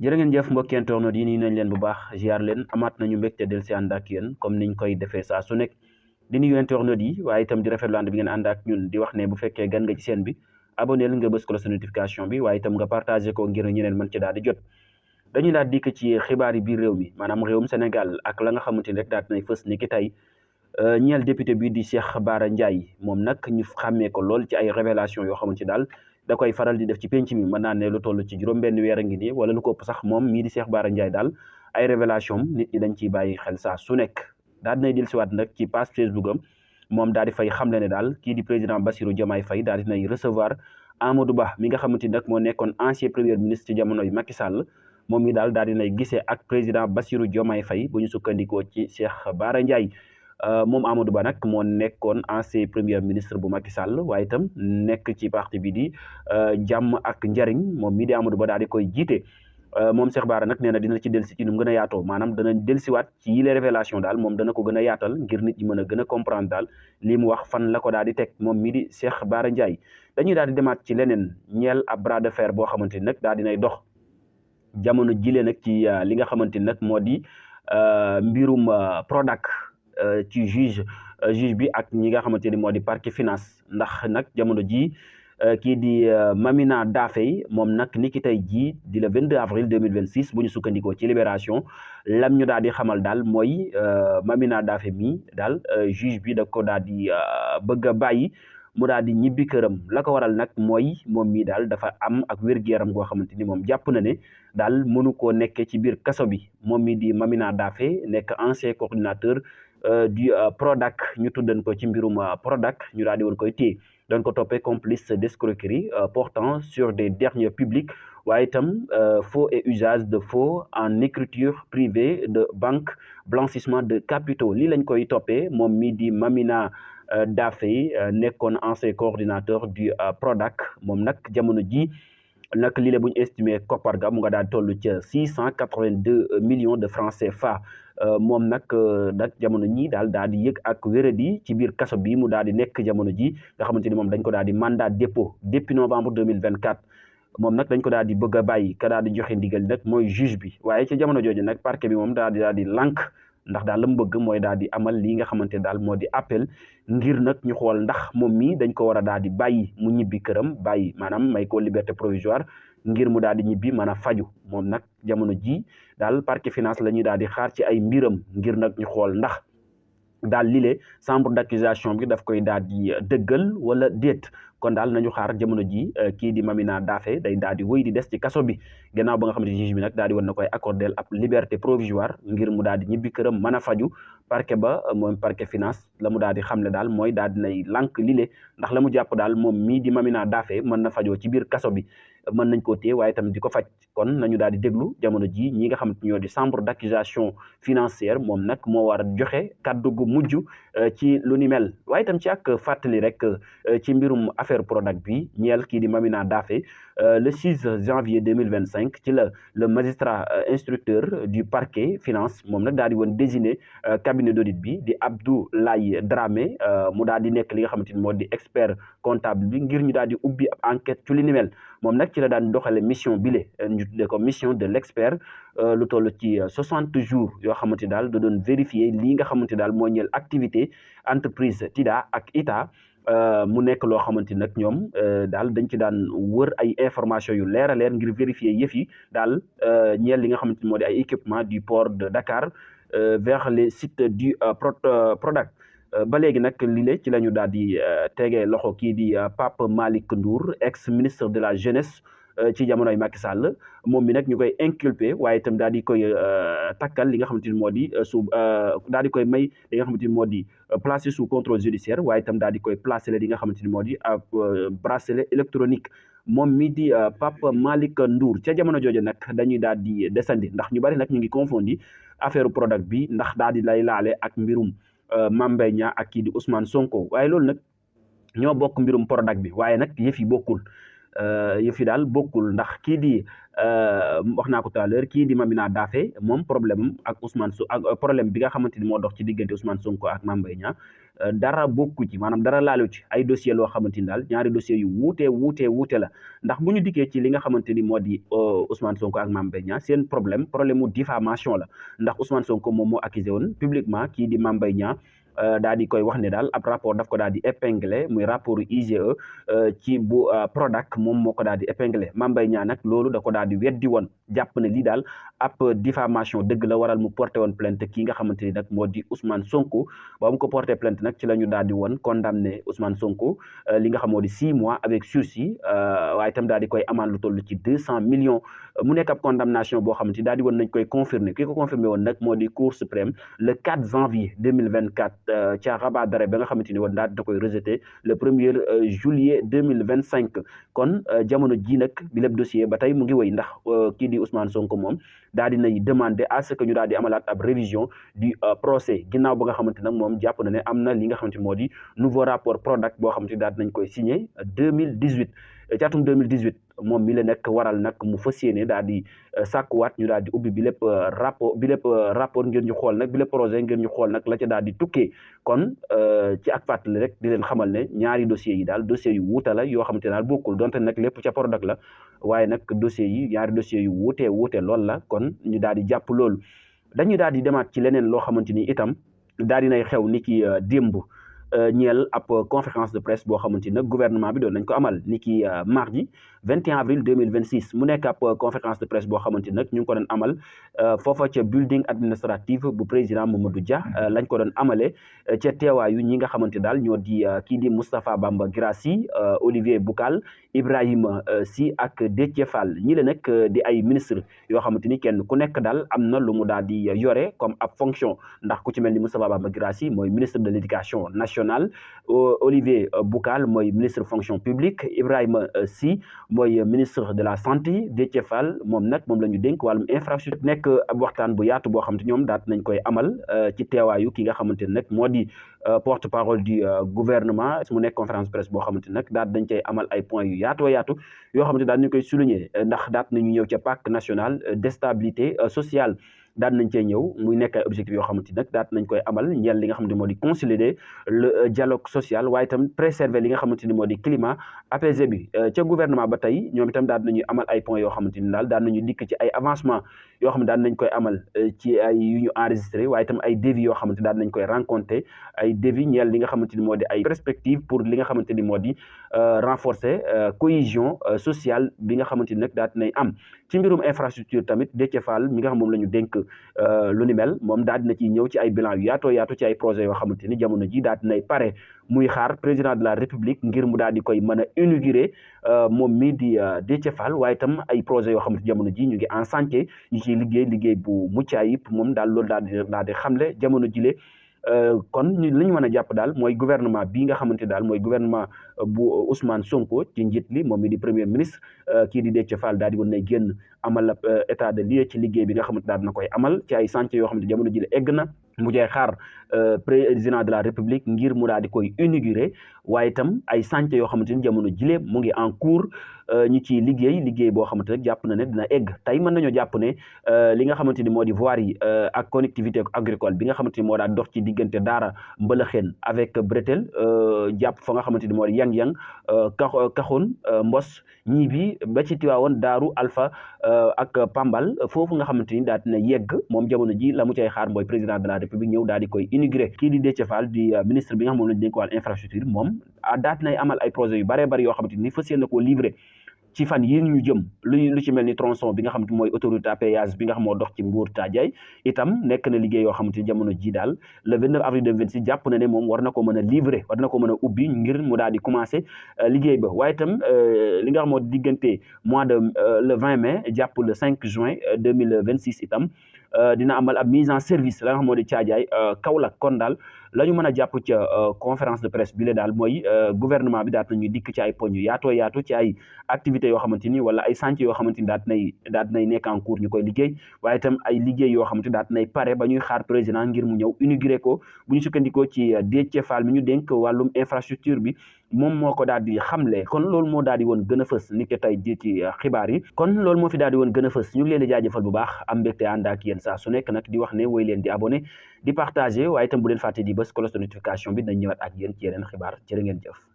jërë ngeen jëf mbokki internet yi nii nañ leen bu baax ziar leen amaat nañu mbégte del si ànd ak yéen comme niñ koy defee saa su nekk di nuyu internet yi waaye itam di rafetlu ànd bi ngeen ànd ak ñun di wax ne bu fekkee gan nga ci seen bi abonné nga bës ko sa notification bi waaye itam nga partagé ko ngir ñeneen mën ci daal di jot dañuy daal dikk ci xibaar yi biir réew mi maanaam réewum Sénégal ak la nga xamante ni rek daal dinay fës ni ki tey ñeel député bi di Cheikh Bara Ndiaye moom nag ñu xàmmee ko lool ci ay révélation yoo xamante daal da koy faral di def ci penc mi mën naa ne lu toll ci juróom-benn weer a ngi nii wala lu ko ëpp sax moom mii di Cheikh Bara Ndiaye daal ay révélation nit ñi dañ ciy bàyyi xel saa su nekk daal dinay dellusiwaat nag ci page Facebook am moom daal di fay xamle ne daal kii di président Bassirou Diomaye Faye daal dinay recevoir Amadou Ba mi nga xamante ni nag moo nekkoon ancien premier ministre ci jamono yi Macky Sall moom mi daal dinay gisee ak président Bassirou Diomaye Faye bu ñu sukkandikoo ci Cheikh Bara Ndiaye moom Amadou Ba nag moo nekkoon ancien premier ministre bu Macky Sall waaye itam nekk ci parti bi di jàmm ak njariñ moom mii di Amadou Ba daal di koy jiite moom Cheikh Bara nag nee na dina ci dellusi ci nu mu gën a yaatoo maanaam dana dellusiwaat ci yile révélation daal moom dana ko gën a yaatal ngir nit ñi mën a gën a comprendre daal li mu wax fan la ko daal di teg moom mii di Cheikh Bara Ndiaye dañuy daal di demaat ci leneen ñeel ab bras de fer boo xamante ni nag daal dinay dox jamono jile nag ci li nga xamante ni nag moo di mbirum Prodac ci juge bi ak ñi nga xamante ni moo di parquet finance ndax nag jamono ji kii di Mamina Daffé moom nag ni ki tey jii di le 22 avril 2026 bu ñu sukkandikoo ci Libération lam ñu daal di xamal daal mooy Mamina Daffé mi daal juge bi da ko daal di bëgg a bàyyi mu daal di ñibbi këram la ko waral nag mooy moom mii daal dafa am ak wér-gu-yaram goo xamante ni moom jàpp na ne daal mënu koo nekkee ci biir kaso bi moom mii di Mamina Daffé nekk ancien coordinateur du Prodac ñu tuddan ko ci mbirum Prodac ñu daal di woon koy téye doon ko toppee complice d'escroquerie portant sur des deniers publics waaye itam faux et usage de faux en écriture privée de banque blanchissement de capitaux lii lañ koy toppee moom mii di Mamina Daffé nekkoon ancien coordinateur du Prodac moom nag jamono ji nag lii la bu ñu estimé koppar ga mu nga daal toll ca 682 millions de francs CFA moom nag jamono ñi daal di yëg ak wéradi ci biir kaso bi mu daal di nekk jamono ji nga xamante ni moom dañ ko daal di mandat dépôt depuis novembre 2024 moom nag dañ ko daal di bëgg a bàyyi ka daal di joxe ndigal nag mooy juge bi waaye ci jamono jooju nag parquet bi moom daal di lànk ndax daal la mu bëgg mooy daal di amal lii nga xamante ne daal moo di appel ngir nag ñu xool ndax moom mii dañ ko war a daal di bàyyi mu ñibbi këram bàyyi maanaam may ko liberté provisoire ngir mu daal di ñibbi mën a faju moom nag jamono ji daal parquet finance la ñuy daal di xaar ci ay mbiram ngir nag ñu xool ndax daal lile chambre d'accusation bi daf koy daal di dëggal wala déet kon daal nañu xaar jamono ji kii di Mamina Daffé day daal di wéy di des ci kaso bi gannaaw ba nga xamante juge bi nag daal di woon na koy accordel ab liberté provisoire ngir mu daal di ñibbi këram mën a faju parquet ba moom parquet finance la mu daal di xamle daal mooy daal di nay lànk lile ndax la mu jàpp daal moom mii di Mamina Daffé mën na fajoo ci biir kaso bi mën nañ koo téye waaye tamit di ko faj kon nañu daal di déglu jamono ji ñi nga xamante ñoo di chambre d'accusation financière moom nag moo war a joxe kàddu gu mujj ci lu ni mel waaye itam ci ak fàttali rek ci mbirum affaire Prodac bi ñeel kii di Mamina Daffé le 6 janvier 2025 ci la le magistrat instructeur du parquet finance moom nag daal di woon désigné cabinet d'audit bi di Abdoulaye Dramé mu daal di nekk li nga xamante ni moo di expert comptable bi ngir ñu daal di ubbi ab enquête ci li ni mel moom nag ci la daan doxale mission bile ñu tuddee ko mission de l'expert lu toll ci 60 jours yoo xamante daal da doon vérifier lii nga xamante daal moo ñeel activité entreprise TIDA ak ITA mu nekk loo xamante nag ñoom daal dañ ci daan wër ay information yu leer a leer ngir vérifier yëf yi daal ñeel li nga xamante ni moo di ay équipement du port de Dakar vers les sites du Prodac ba léegi nag lile ci la ñu daal di tegee loxo kii di Pape Malick Ndour ex ministre de la jeunesse ci jamonoy Macky Sall moom mi nag ñu koy inculpé waaye itam daal di koy takkal li nga xamante ni moo di daal di koy may li nga xamante ni moo di placé sous contrôle judiciaire waaye itam daal di koy placé li nga xamante ni moo di bracelet électronique moom mi di Pape Malick Ndour ca jamono jooju nag dañuy daal di desandi ndax ñu bari nag ñu ngi confondi affaire Prodac bi ndax daal di lay laale ak mbirum Mame Mbaye Niang ak kii di Ousmane Sonko waaye loolu nag ñoo bokk mbirum Prodac bi waaye nag yëf yi bokkul yëf yi daal bokkul ndax kii di wax naa ko tout à l'heure kii di Mamina Daffé moom problème ak Ousmane So ak problème bi nga xamante ni moo dox ci diggante Ousmane Sonko ak Mame Mbaye Niang dara bokku ci maanaam dara laalu ci ay dossier loo xamante ni daal ñaari dossiers yu wuute la ndax bu ñu dikkee ci li nga xamante ni moo di Ousmane Sonko ak Mame Mbaye Niang seen problème mu diffamation la ndax Ousmane Sonko moom moo accusé woon publiquement kii di Mame Mbaye Niang daal di koy wax ne daal ab rapport daf ko daal di épinglé muy rapport IGE ci bu Prodac moom moo ko daal di épinglé Mame Mbaye Niang nag loolu da ko daal di weddi woon jàpp ne lii daal ab diffamation dëgg la waral mu porté woon plainte kii nga xamante ni nag moo di Ousmane Sonko ba mu ko porté plainte nag ci la ñu daal di woon condamné Ousmane Sonko li nga xam moo di 6 mois avec sursis waaye itam daal di koy amaan lu toll ci 200 millions mu nekk ab condamnation boo xamante ni daal di woon nañ koy confirmer ki ko confirmé woon nag moo di Cour suprême le 4 janvier 2024 ca rabat d'arrêt ba nga xamante ni woon daal da koy rejeté le 1er juillet 2025 kon jamono ji nag bi lépp dossier ba tey mu ngi wéy ndax kii di Ousmane Sonko moom daal di nay demander à ce que ñu daal di amalaat ab révision du procès ginnaaw ba nga xamante nag moom jàpp na ne am na li nga xamante ni moo di nouveau rapport Prodac boo xamante ni daal di nañ koy signé 2018 ci atum 2018 moom mi la nekk waral nag mu fas yéene daal di sàkkuwaat ñu daal di ubbi bi lépp rapport ngir ñu xool nag bi lépp projet ngir ñu xool nag la ca daal di tukkee kon ci ak fàttali rek di leen xamal ne ñaari dossiers yi daal dossiers yu wuute la yoo xamante ne daal bokkul donte nag lépp ca Prodac la waaye nag dossiers yi ñaari dossiers yu wuute lool la kon ñu daal di jàpp loolu dañuy daal di demaat ci leneen loo xamante ni itam daal di nay xew ni ki démb ñeel ab conférence de presse boo xamante ni nag gouvernement bi doon nañ ko amal ni ki mardi 21 avril 2026 mu nekk ab conférence de presse boo xamante ni nag ñu ngi ko doon amal foofa ca building administratif bu président Mamadou Dia lañ ko doon amale ca teewaayu ñi nga xamante daal ñoo di kii di Moustapha Bamba Guirassy Olivier Boucal Ibrahima Sy ak Déthié Fall ñi la nag di ay ministre yoo xamante ni kenn ku nekk daal am na lu mu daal di yore comme ab fonction ndax ku ci mel ni Moustapha Bamba Guirassy mooy ministre de l'éducation nationale Olivier Boucal mooy ministre fonction publique Ibrahima Sy mooy ministre de la santé Déthié Fall moom nag moom la ñu dénk wàllum infrastructure nekk ab waxtaan bu yaatu boo xamante ñoom daat nañ koy amal ci teewaayu ki nga xamante ne nag moo di porte-parole du gouvernement mu nekk conférence presse boo xamante nag daat dañ cay amal ay points yu yaatu yoo xamante daat nañ koy souligner ndax daat nañu ñëw ca pacte national de stabilité sociale daan nañ cee ñëw muy nekk ay objectifs yoo xamante nag daat nañ koy amal ñeel li nga xamante ni moo di consolider le dialogue social waaye itam préserver li nga xamante ni moo di climat apaisé bi ca gouvernement ba tey ñoom itam daan nañuy amal ay points yoo xamante ni daal daan nañu dikk ci ay avancement yoo xam ne daan nañ koy amal ci ay yu ñu enregistré waaye itam ay défis yoo xamante daan nañ koy rencontrer ay défis ñeel li nga xamante ni moo di ay perspectives pour li nga xamante ni moo di renforcer cohésion sociale bi nga xamante ni nag daat nay am ci mbirum infrastructure tamit Déthié Fall mi nga xam moom la ñu dénk lu ni mel moom daal dina ci ñëw ci ay bilan yu yaatu ci ay projets yoo xamante ni jamono ji daal dinay pare muy xaar président de la république ngir mu daal di koy mën a inaugurer moom mii di Déthié Fall waaye itam ay projets yoo xamante jamono ji ñu ngi en chantier ñu ciy liggéey bu mucc ayib moom daal loolu daal di xamle jamono jile kon li ñu mën a jàpp daal mooy gouvernement bii nga xamante daal mooy gouvernement bu Ousmane Sonko ci njiit li moom mi di premier ministre kii di Déthié Fall daal di woon nay génn amal état de lieu ci liggéey bi nga xamante daal dina koy amal ci ay chantier yoo xamante jamono jile egg na mu jay xaar président de la république ngir mu daal di koy inaugurer waaye itam ay chantier yoo xamante ni jamono jile mu ngi en cours ñi ciy liggéey boo xamante rek jàpp na ne dina egg tey mën nañoo jàpp ne li nga xamante ni moo di voirie ak connectivité agricole bi nga xamante ni moo daal dox ci diggante Daara Mbëlëxeen avec Bretel jàpp fa nga xamante ni moo di yang-yang Kaxoon Mbos ñii bi ba ci Tiwaawoon Daaru Alpha ak Pambal foofu nga xamante ni daal dina yegg moom jamono ji la mu cay xaar mooy président de la république ñëw daal di koy inauguré kii di Déthié Fall di ministre bi nga xam moom lañu dénk wàllu infrastructure moom daat nay amal ay projets yu bari yoo xamante ni fas yéene koo livré ci fan yi ñu jëm lu ci mel ni tronçon bi nga xam te mooy autoroute à péage bi nga xam moo dox ci Mbour Tadiaye itam nekk na liggéey yoo xamante ni jamono ji daal le 29 avril 2026 jàpp na ne moom war na ko mën a livrer war na ko mën a ubbi ngir mu daal di commencer liggéey ba waaye itam li nga xam moo diggante mois de le 20 mai jàpp le 5 juin 2026 itam dina amal ab mise en service la nga xam moo di Tadiaye Kaolack kon daal la ñu mën a jàpp ca conférence de presse bi la daal mooy gouvernement bi daat nañuy dikk ci ay poñ yu yaatu ci ay activités yoo xamante ni wala ay chantiers yoo xamante ni daat nay nekk en cours ñu koy liggéey waaye itam ay liggéey yoo xamante ni daat nay pare ba ñuy xaar président ngir mu ñëw inauguré ko bu ñu sukkandikoo ci Déthié Fall mi ñu dénk wàllum infrastructure bi moom moo ko daal di xamle. kon loolu moo daal di woon gën a fës ni ki tey jii ci xibaar yi. kon loolu moo fi daal di woon gën a fës ñu ngi leen di jaajëfal bu baax am mbégte ànd ak yéen saa su nekk nag di wax ne woy leen di abonné di partager waaye itam bu leen fàtte di bës cloche de notification bi nañ ñëwaat ak yéen ci yeneen xibaar jërë ngeen jëf.